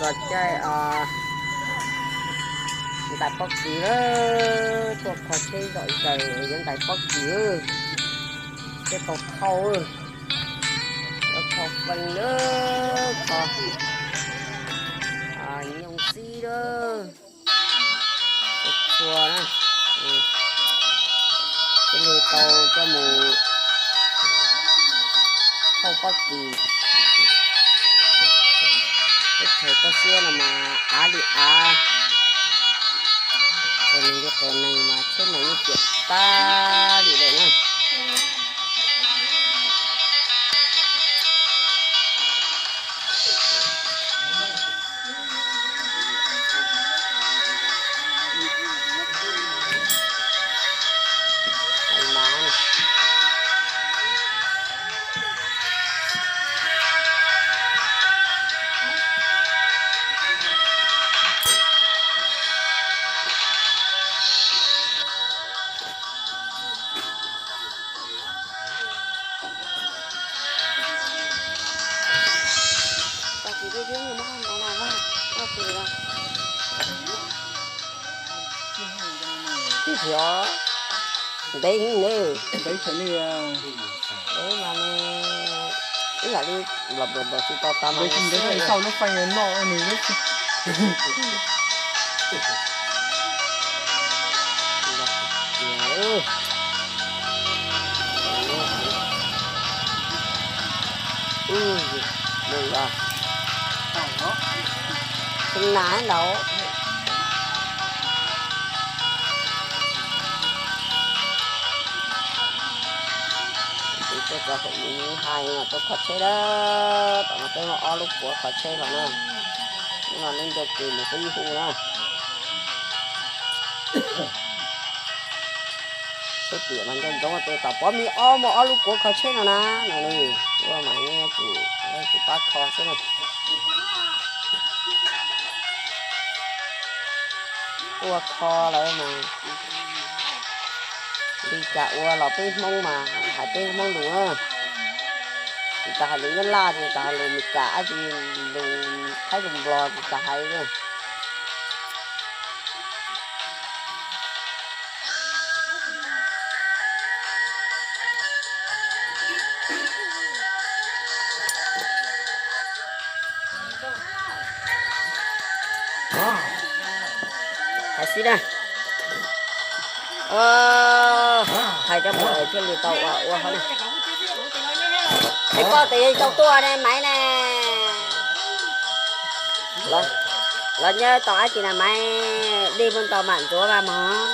Los caij ntais pob kws, tuaj kho tsheb zom zaws yuav ntais pob kws, tsheb tau thauj, kho feej lawm, kho nyooj xib lawm, txhua na, thiaj li tau coj mus thauj pob kws. Teb chaws toj siab no mas av li av, qias neeg li qias neeg mas tsheb mas yeej piam tag li lawm na. Tib xyov ntev heev ntev, ntev mas nws ib yam li los npam tsis tau tas mas nws xwb. Sau lub feej noj nws lub. Nas ntau. Tuaj txog hauv mus hais tuaj kho tsheb lawm, tom no peb muaj ob lub puav kho tsheb los na. Hnub no lub ncaug kws mus peb ib hu na. Tsheb tiam mas nco ntsoov tias tom Pov Mis ob muaj ob lub puav kho tsheb no na no. Ua mas yeej tsum, tsum pab kho xwb na. Ua kho lawm mas li cas ua los peb Hmoob mas hais peb Hmoob lus na. Tsis tas hais lus Nyab Laj, tsis tas hais lus Meskas, tsis lus Thaib lus Nplog tsis tas hais. Hais xwb na. Hais coj mus thiaj li tau ua ua hov na. Hais koj tes tau tuaj ne Maiv ne. Los nyob tau ab tsi na Maiv, dej muaj ntau mam ntxuav mas mog.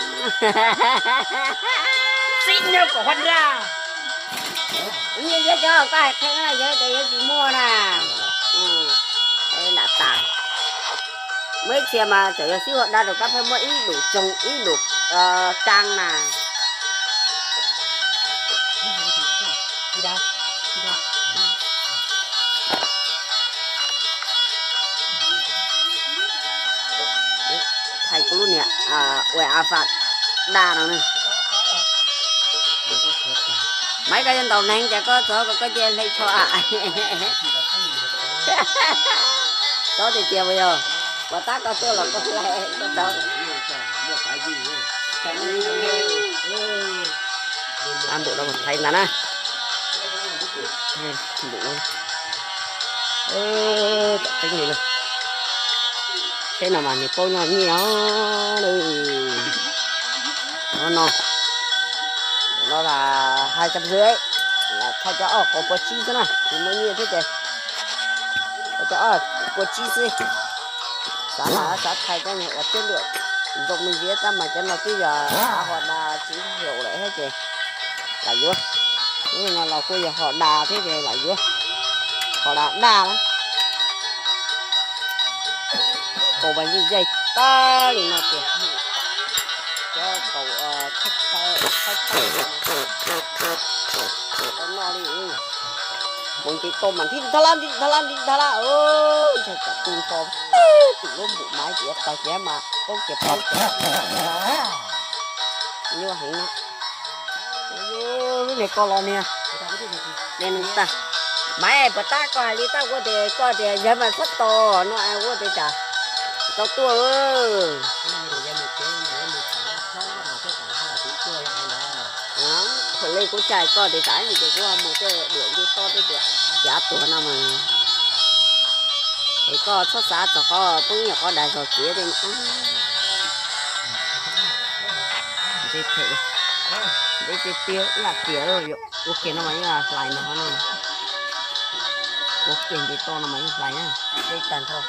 Xib nyob kom hua nrag. Nyiaj yog cov koj hais qhia na, yog tias yuav tsis muaj na. Nram tas. Muaj ib txhia mas txawm yog xib hua dab rau kab pheej muab ib dum tsoog ib dum kab na. Hais kuv lub niam ua a fam daj no ne. Maiv, koj yuav ntaus neeg ces koj txhob, koj cia hle tsho a. Txhob tiag tiag puas yog? Puas tab koj tuaj los koj hle koj txhob. Ab npum no mas thaiv ntag na. Npum no. Tom teeb li na. Tsheb no mas nws paub noj nyiaj os. No, no, no là hai trăm rưỡi, là thay cho ob, còn pua tsib xwb na, tsis muaj nyiaj thiab ces thay cho ob, pua tsib xwb. Xav là xav thay cov uas chất lượng zoo me ntsis tab mas cov no twb yog av ho da tsis hau lawm thiab ces lam yuav. Lub no los kuj yog ho da thiab ces lam yuav ho da daj na. Kaus mas yeej yaig tag li no tiag. Cov kaus thaib thaib tau noj li. Mus nti tau mas nti ntag lab nti ntag lab nti ntag lab, ntshai tsam tu nto tim lub npum mas ces tag ces mas paub ces paub ces nyuaj heev na. Lub niag ko los niag, niag neeg tag. Maiv, puas tab koj hais li tab ua tias koj tias yawg mas txhob tos no ua tias cas tau tuaj. Thaum li kuv tsa koj tias tas li ces kuv mus tej diam nce toj tej diam cav tuag no mas, es koj txhob xav txog qhov poob ib yam qhov dag zog txiav tej. Ntshe phem, ntshe tiag tiag ib yam tiam ua kiag no mas yeej hlais ntag qhov no. Ua kiag nce toj no mas yeej hlais na. Tej tag nrho,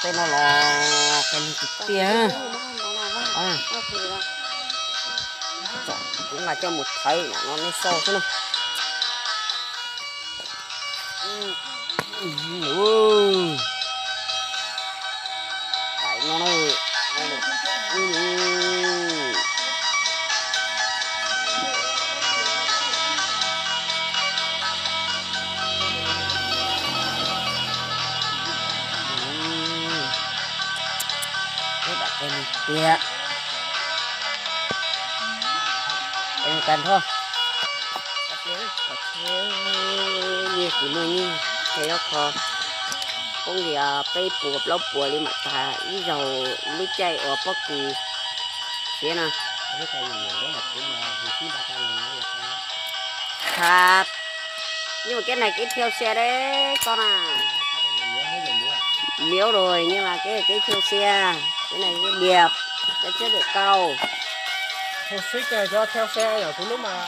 tej no los qee tiag tiag. Kuv nqa coj mus thawv no nej xauj xwb na. Tais no na. Ib dam qe tiag. Qe tag nrho. Nyiaj kuv muaj nyiaj, qe ob qho, poob li peb puas plaub puas li mam tag ib zaug lub caij uas pob kws siav no. Hab, nhưng mà cái này cái thiêu xe đấy con à. Miếu rồi nhưng mà cái cái thiêu xe, cái này cái đẹp, cái chất lượng cao. Hộp xích cho theo xe ở của lúc mà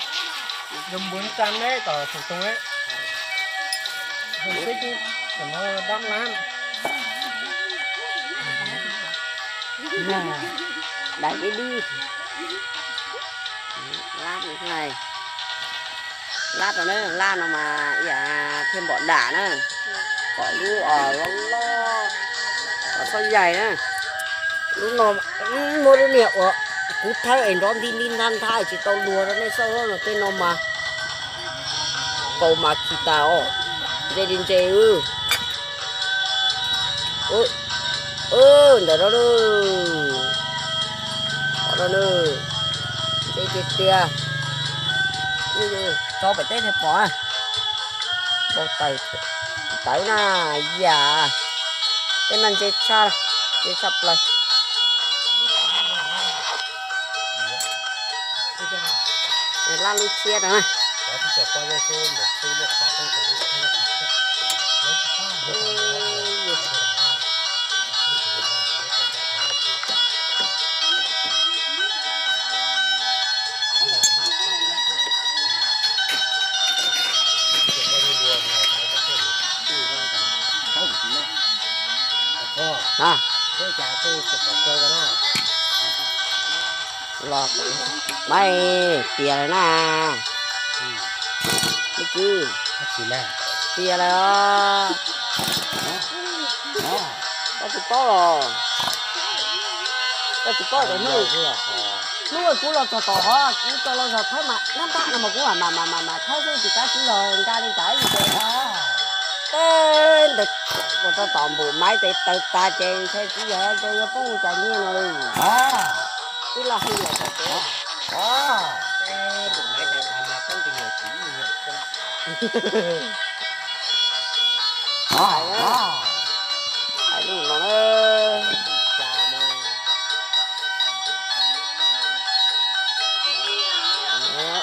dùng bốn trăm đấy, ở phủ Tùng ấy. Hộp xích của nó đắt lắm. Đáy cái đi. Lát nữa này. Lab rau na, lab no mas ib yam thiaj npom dam na, kom lub os loj loj, kom txhob yaig na. Lub no muab lub niag uas kuv thawb es nrov nti nti nthab nthab tsis tau luag rau nej xauj no, tej no mas kaus mas khi tas os, ntse li ntse. Ntawm no, ntse tiag tiag. Tso pem teb thiaj pom. Npau taws tawv na, yam tej no ntse tshaj, ntse tshaj plaws. Lab lub tshiab no na. Los, maiv, tias lawm na. Ib kwv, tias lawm os. Koj tsis paub los? Koj tsis paub tias hnub, hnub kuv los txog tom hov kuv tso los zog thawb mas ntab ntab no mas kuv mam mam mam mam thawb xwb tsis kav tsij los nra li cas li ces. Teb ntawd mus rau tom npum maiv tes taw tas ces ntshai tsis yog ces yuav poob cas nyiaj no li. Twb laj hwj los txog ces. Hais lus no na.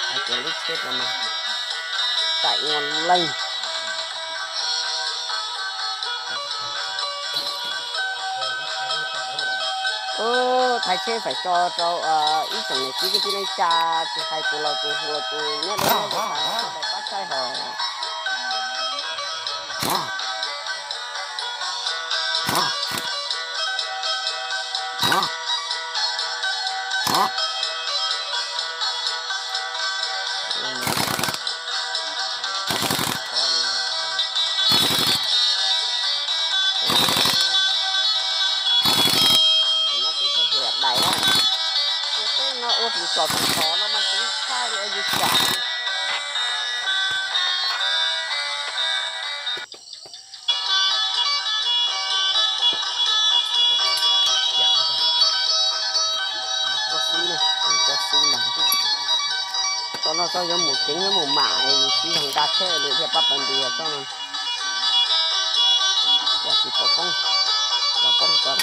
Hais tias lub tsheb no mas txaim ua leej. Thaiv tsheb faim tso rau ib tsoom niam txiv kwv tij neej tsa, tsis hais tus laus tus hluas tus nyob deb nyob ze pab saib hos. Tus no twb tsis hwm dais na. Tus teb no ua tus txom tus txom no mas tus tshaj li ua yus txom. Koj xwb na, koj xwb na. No txog yuav mus tsev thiab mus mam, yus sib zog nqa tsheb li thiaj pab pab nti txoj no. Yog tsis pom poob, los poob tod.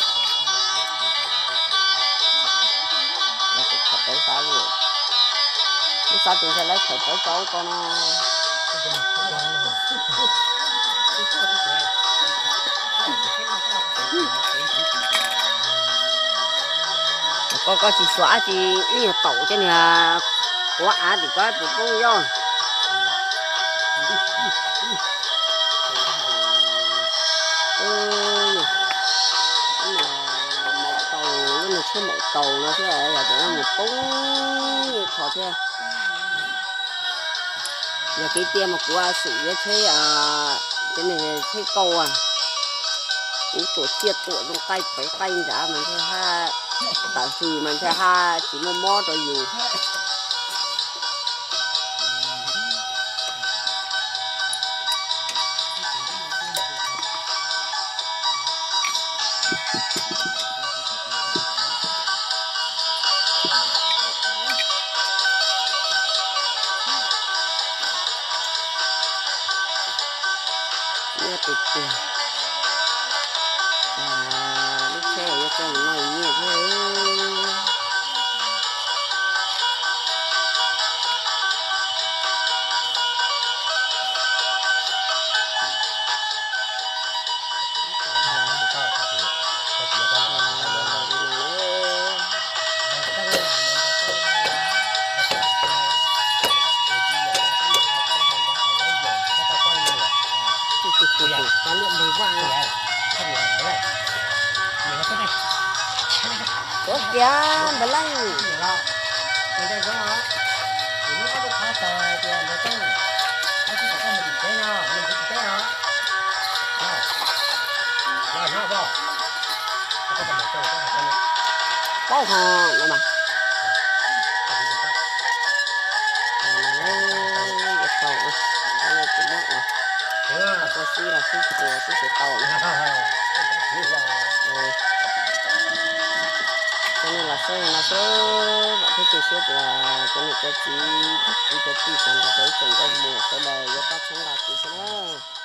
Los tus khaws tawv xav li, lub xav tus ntshai lawv khaws tawv tau tau no. Koj, koj tsis xyuas dab tsi, ib nyuag taum coj niag quav av tim koj puas poob yoj. Maum taus, lub niag tsheb maum taus no thiab, yog tias mus poob ib qho thiab. Yog kev tiag mas kuv xum yuav tsheb, cov niag tsheb kauj, kuv tuam ciaj tuam zoo qaij pem qaij nrad mas ntshai haj, tawm hws mas ntshai haj tsis muaj mob rau yus. Nyiaj tiag tiag. Lub tsheb yuav tso mus noj nyiaj thiab. Ua kiag npawg leej. Paub ho no mas. Yuav tau, tsis muab ua, tau sib los sib txuas sib tsis tau na. Cov niam laus xwb no xwb, vam thiab cia siab tias cov niam cov txiv, cov kwv cov tij tag nrho rau ib tsoom nkauj muam sawv daws yuav pab txhawb nqa kuv thiab na.